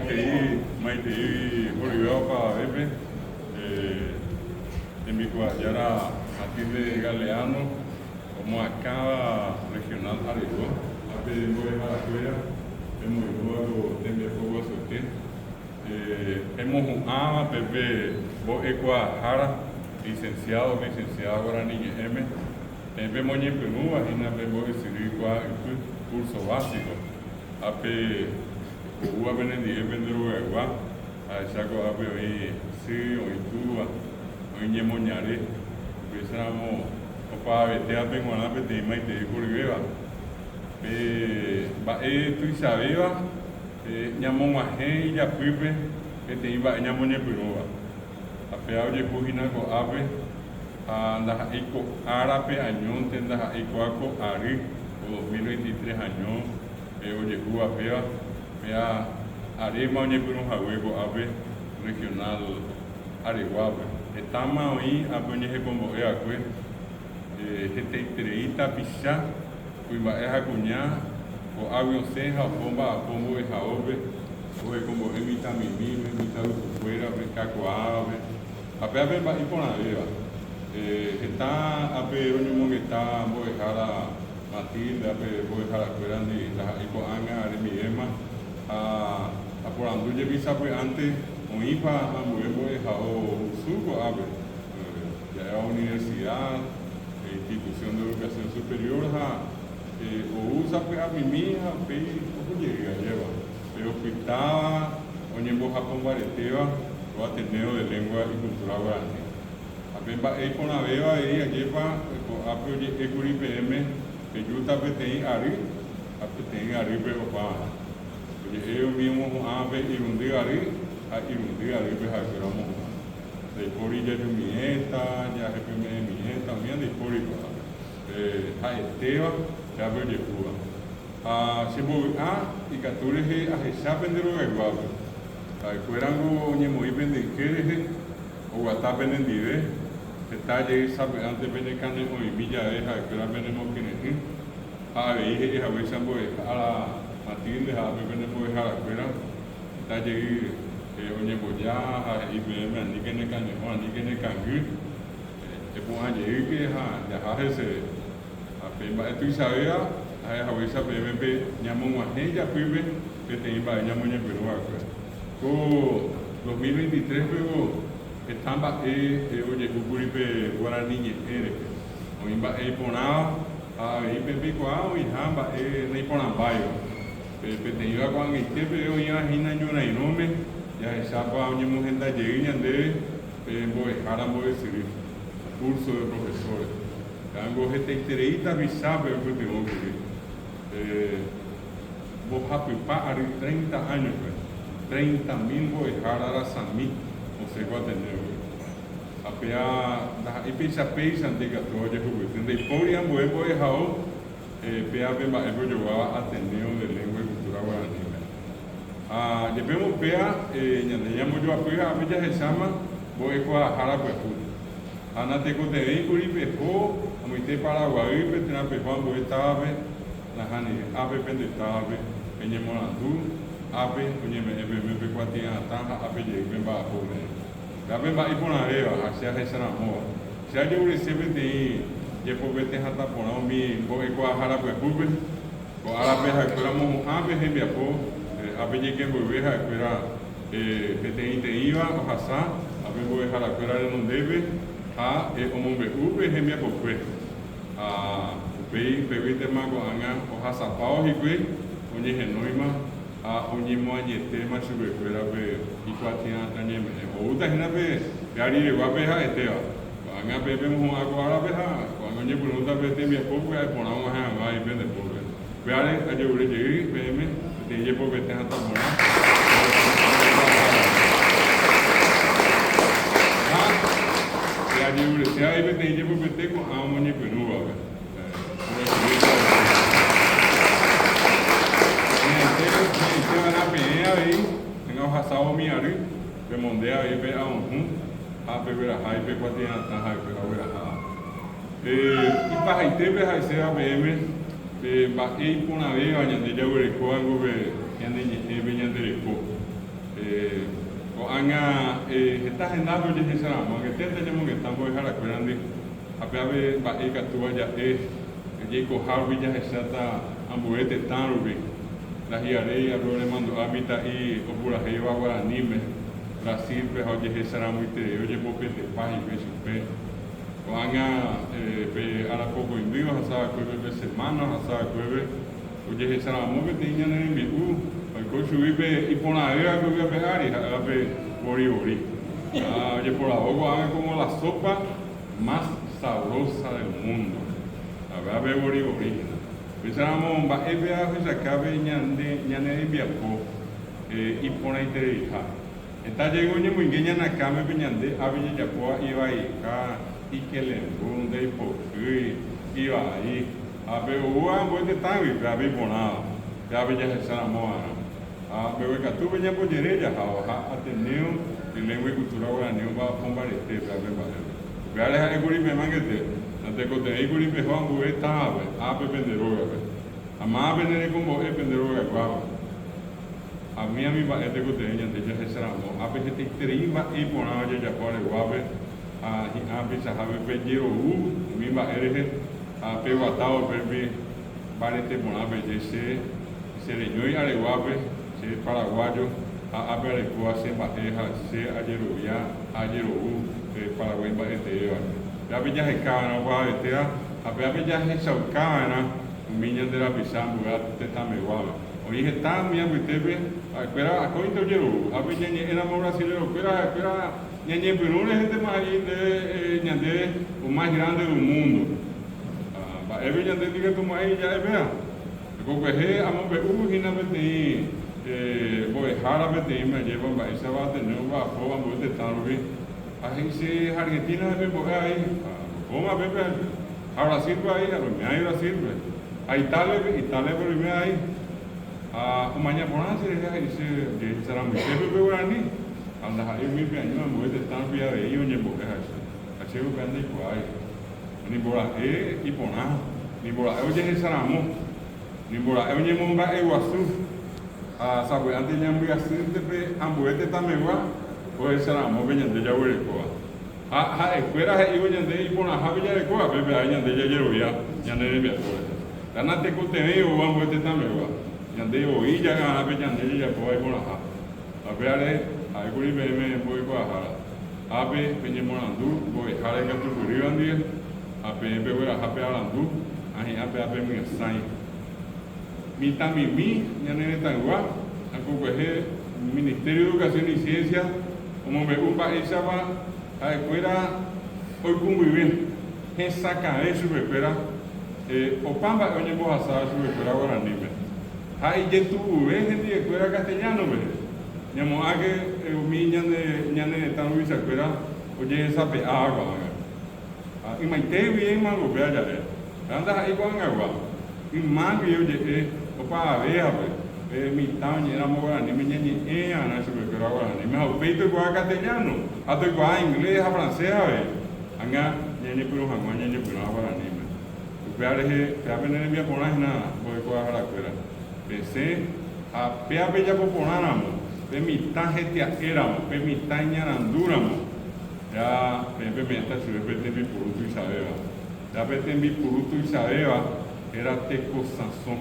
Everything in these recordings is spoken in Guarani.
Maitei, maitei horyvéva opavavépe, tembikuaajára Matilde Galeano omoakãva Regional Aregua ha pe mbo'eharakuéra pemoirũva ko tembiapo guasuete emohu'ãva pe mbo'ekuaahára licenciado, licenciada guarani ñe'ẽme peẽ pemoñepyrũva hína pe mbo'esyry kuaa ypy, curso básico, ha pe oúva penendive pende rogaygua, ahecha ko'ápe oĩ sy, oĩ túva, oĩ ñemoñare, upéicharamo opavavetévape g̃uarã peteĩ maitei horyvéva. Pe mba'e tuichavéva ñamog̃uahẽ ijapýpe peteĩ mba'e ñamoñepyrũva. Ha péva ojehu hína ko'ápe, ha ndaha'éi ko árape añónte, ndaha'éi kóa ko ary, ko 2023 año ojehúva péva, péva aréma oñepyrũ hague ko'ápe Regional Areguápe. Hetáma oĩ ápe oñehekombo'e va'ekue hetaiterei tapicha, kuimba'e ha kuña, ko'águi osẽ ha oho mba'apo mbo'ehaópe, ohekombo'e mitãmimíme, mitãrusukuérape, kakuaávape, ha péva pe mba'e iporãvéva. Heta ápe roñomongeta mbo'ehára Matilde, ápe mbo'eharakuérandi ndaha'éi ko'ág̃a remivéma, ha aporandu jepi sapy'ánte oĩpa ambue mbo'ehao vusu ko'ápe. Ja'éva universidad, institución de educación superior ha ou sapy'amimi ha upéi oho jey ajéva. Pe opytáva oñembohapo mbaretéva ko Ateneo de Lengua y Cultura Guarani. Ha pe mba'e iporãvéva avei ajépa ko'ápe oje'ékuri peẽme pejúta peteĩ ary ha peteĩ arýpe opava'erã. Oje'e umi omohu'ãvape irundy ary ha irundy arýpe ha'ekuéra omohu'ã. Ndaipóri jajumiéta, jahepyme'ẽmiéta, umíva ndaipóri ko'ápe. Pe ha'etéva pévape ojehúva. Ha che mbovy'a ikatu rehe ahecha pende rogayguápe. Ha'ekuérango oñemoĩ pende yke rehe, oguata penendive, heta jey sapy'ánte penekane'õimi jave ha'ekuéra penemokyre'ỹ, ha avei he'i haguéicha mbo'ehára Matilde ha ápe pene mbo'eharakuéra, Heta jey oñemboja ha he'i peẽme aníke ne kane'õ, aníke ne kangy, epu'ã jeýke ha jaha heseve. Ha pe mba'e tuichavéva ha'e haguéicha peẽme pe ñamog̃uahẽ ijapýpe peteĩ mba'e ñamoñepyrũ va'ekue. Ko 2023-pe ko heta mba'e ojehúkuri pe guarani ñe'ẽ rehe. Oĩ mba'e iporãva ha avei pe peikuaa oĩha mba'e naiporãmbáiva. Pe peteĩva ko'ag̃aite peve oĩva hína ñorairõme, jahechápa oñemohenda jey ñandéve pe mbo'ehára mbo'esyry, curso de profesores. Ka'ango hetaiterei tapichápe oipytyvõ kuri. Pe mbohapypa ary treinta áñope, treinta mil mbo'ehára rasami osẽ ko Ateneo-gui. Ha péa ndaha'éi péicha péichante ikatu ojehupyty, ndaipóri ambue mbo'ehao. Péa pe mba'épe ojoguáva Ateneo de Lengua y Cultura Guaraníme. Ha jepémo upéa ñande ñambojoapy ha ápe jahecháma mbo'ekuaahára pyahu. Ha natekotevẽi kuri peho amoite Paraguaýpe térã peho ambue távape, nahániri, ápe pende távape peñemorandu, ápe oñeme'ẽ peẽme pe kuatia'atã ha ápe jey pemba'apo peẽ. Péa pe mba'e iporãvéva ha che ahecharamóva. Che ajeurese peteĩ jepopete hatã porã umi mbo'ekuaahára pyahúpe, ko árape ha'ekuéra omohu'ã pe hembiapo, ápe jeike mboyve ha'ekuéra peteĩteĩva ohasa ápe mbo'eharakuéra renondépe ha omombe'u pe hembiapokue. Ha upéi upéguintema ko'ág̃a ohasapávo hikuái oñehenóima Ha oñemoañetéma chupekuéra pe ikuatia'atã ñeme'ẽ. Oúta hína pe arireguápe ha'etéva. Ko'ág̃a peẽ pemohu'ã ko árape ha ko'ág̃a oñepyrũta pe tembiapo pya'e porã og̃uahẽ hag̃ua avei pende pópe. Upévare ajerure jey peẽme peteĩ jepopete hatã porã ha pe ajerurese avei peteĩ jepopete ko'ã omoñepyrũvape. He'ise va'erã peẽ avei, ág̃a ohasávo umi ary, pemonde avei pe aohũ ha pegueraha ipe kuatia'atã ha'ekuéra ogueraháva. Pe ipahaitépe ha'eséva peẽme pe mba'e iporãvéva ñande jaguerekóvango pe ñane ñe'ẽ, pe ñande reko. Ko'ág̃a heta hendápe ojehecharamo angeténte ñemongeta mbo'eharakuérandi ha pe ave mba'e ikatúva ja'e jaikoha rupi jahecháta ambue tetã rupi. Ndahi'aréi ave oremandu'a mitã'i opurahéiva guaraníme Brasil-pe ha ojehecharamoiterei ojepopetepa hikuái chupe. Ko'ág̃a pe arapokõindy ohasa va'ekuépe pe semána ohasa va'ekuépe Ojehecharamo peteĩ ñane rembi'u, oiko chugui pe iporãvéva ko yvy ape ári, ha'éva pe vori vori. Ha ojeporavo ko'ág̃a como la sopa más sabrosa del mundo. Ha'éva pe vori vori hína. Upéicharamo mba'épe ahechaka pe ñande ñane rembiapo iporãitereiha. Heta jey oñemoinge ñane akãme pe ñande ápe jajapóva ivaiha, ikelembu, ndaipohýi, ivai. Ha pe oúva ambue tetãgui, pe ápe iporãva, pe ápe jahecha ramo va'erã. Ha mbeguekatúpe ñambojere jahávo ha Ateneo de Lengua y Cultura Guarani omba'apo mbarete pe ápe mba'épe. Upévare ha'e kuri peẽma angete, natekotevẽi kuri peho ambue távape, ápe pende rógape. Ha máva pene rekombo'e pende rogayguáva. Ha umi ami mba'e tekotevẽ ñande jahecha ramo, ápe hetaiterei mba'e iporãva jajapo areguápe ha hi'ã peichahápe pejerovu umi mba'e rehe ha peguatávo upépe mbarete porã peje che che reñói areguápe, che paraguayo ha ápe arekóva che mba'e ha che ajerovia ha ajerovu pe Paraguái mba'eteéva rehe. Péape jaheka va'erã opavavetéva ha péape jahechauka va'erã umi ñande rapicha ambue tetãmeguápe. Oĩ heta umi apytépe ha'ekuéra akóinte ojerovu. Ha pe ñañe'ẽramo brasilerokuéra ha'ekuéra ñañepyrũ rehéntema he'i nde ñande o más grande du mundo. Ha mba'épe ñande ndikatumo'ãi ja'e péva. Kokuehe amombe'u hína peteĩ mbo'ehára peteĩme ajépa mba'éichapa Ateneo omba'apo ambue tetã rupi. Ha he'i che Argentina hemimbo'e avei. Ha ohóma pépe ha'e. Ha Brasil-pe avei, ha roime avei Brasil-pe. Ha Italia-pe, Italia-pe roime avei. Ha omaña porã che rehe ha he'i che jehecharamoitépe pe guarani. Ha ndaha'éi umi pe año ambue tetã rupi avei oñembo'e ha'e che. Ha chéve upéva ndaikuaái. Nimbora'e iporã, nimbora'e ojehecharamo, nimbora'e oñemomba'eguasu. Ha sapy'ánte ñambyasýnte pe ambue tetãmegua ohecharamo pe ñande jaguerekóva. Ha ha'ekuéra he'ívo ñande iporãha pe jarekóva, pépe ae ñande jajerovia ñane rembiapo rehe. Ha natekotevẽi ou ambue tetãmegua, ñande voi jaga'arã pe ñande jajapóva iporãha. Ha péare ha'ékuri peẽme mbo'ekuaahára. Ápe peñemoarandu mbo'ehára ikatupyrýva ndive, ha peẽ pegueraha pe arandu ha hi'ã pe ápe myasãi. Mitãmimi ñane retãygua ha kokuehe Ministerio de Educación y Ciencia omombe'u mba'éichapa ha'ekuéra oikũmbyve, hesakãve chupekuéra opa mba'e oñembohasáva chupekuéra guaraníme ha ijetu'uve hendivekuéra castellano-pe. Ñamo'ãke umi ñane retã ruvichakuéra ojehesape'áva ko'ág̃a. Ha ymaite guive ymagupe ajave, ha ndaha'éi ko'ag̃agua. Yma guive oje'e opavavévape, pe mitã oñe'ẽramo guaraníme ñañe'ẽ va'erã chupekuéra guaraníme ha upéi toikuaa castellano, ha toikuaa inglés ha francés avei. Ág̃a ñañepyrũ hag̃ua ñañepyrũva guaraníme. Upéva rehe péva pene rembiaporã hína mbo'ekuaaharakuéra. Pesẽ ha péva pejapo porãramo, pe mitã hetia'éramo, pe mitã iñarandúramo, Ja peẽ peme'ẽta chupe pe tembipuru tuichavéva. Ja pe tembipuru tuichavéva héra tekosãso.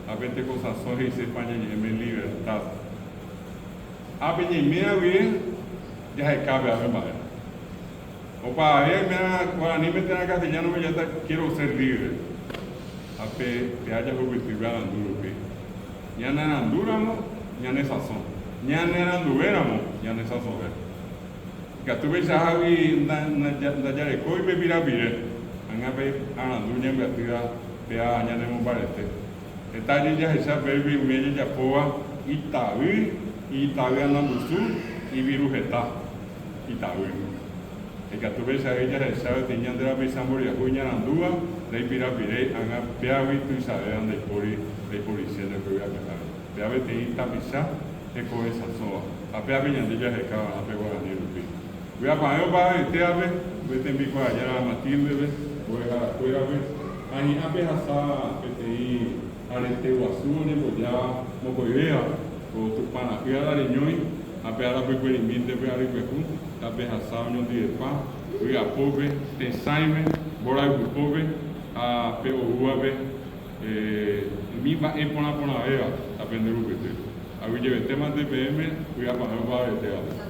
Ha pe tekosãso he'ise España ñe'ẽme libertad. Ha pe ñaiméva guive jaheka pe ápe mba'e. Opavave aiméva guaraníme térã castellano-pe ja'éta quiero ser libre. Ha pe péa jahupyty pe arandu rupi. Ñanearandúramo ñanesãso. Ñanearanduvéramo ñanesãsove. Ikatu peichahágui ndajarekói pe pirapire, ág̃a pe arandu ñambyatýva péva ñanemombarete. Heta jey jahecha pérupi umi ojejapóva itavy, itavy anambusu, iviru heta, itavy. Ikatu peichahágui jahecha peteĩ ñande rapicha mboriahu iñarandúva ndaipirapiréi ág̃a péagui tuichavéva ndaipóri ndaiporichéne ko yvyapeháre. Péva peteĩ tapicha hekove sãsóva, ha péape ñande jaheka va'erã pe guarani rupi. Vy'apavẽ opavavetévape, upe tembikuaajára Matilde-pe, mbo'eharakuérape, ha hi'ã pehasa peteĩ arete guasu oñembojáva mokõivéva ko Tupã ra'y arareñói. Ha pe arapykuerimínte pe ary pyahu, tapehasa oñondivepa, vy'apópe, tesãime, mborayhupópe ha pe oúvape umi mba'e porã porãvéva tapenderupyty. Aguyjevetémante peẽme vy'apavẽ opavetévape.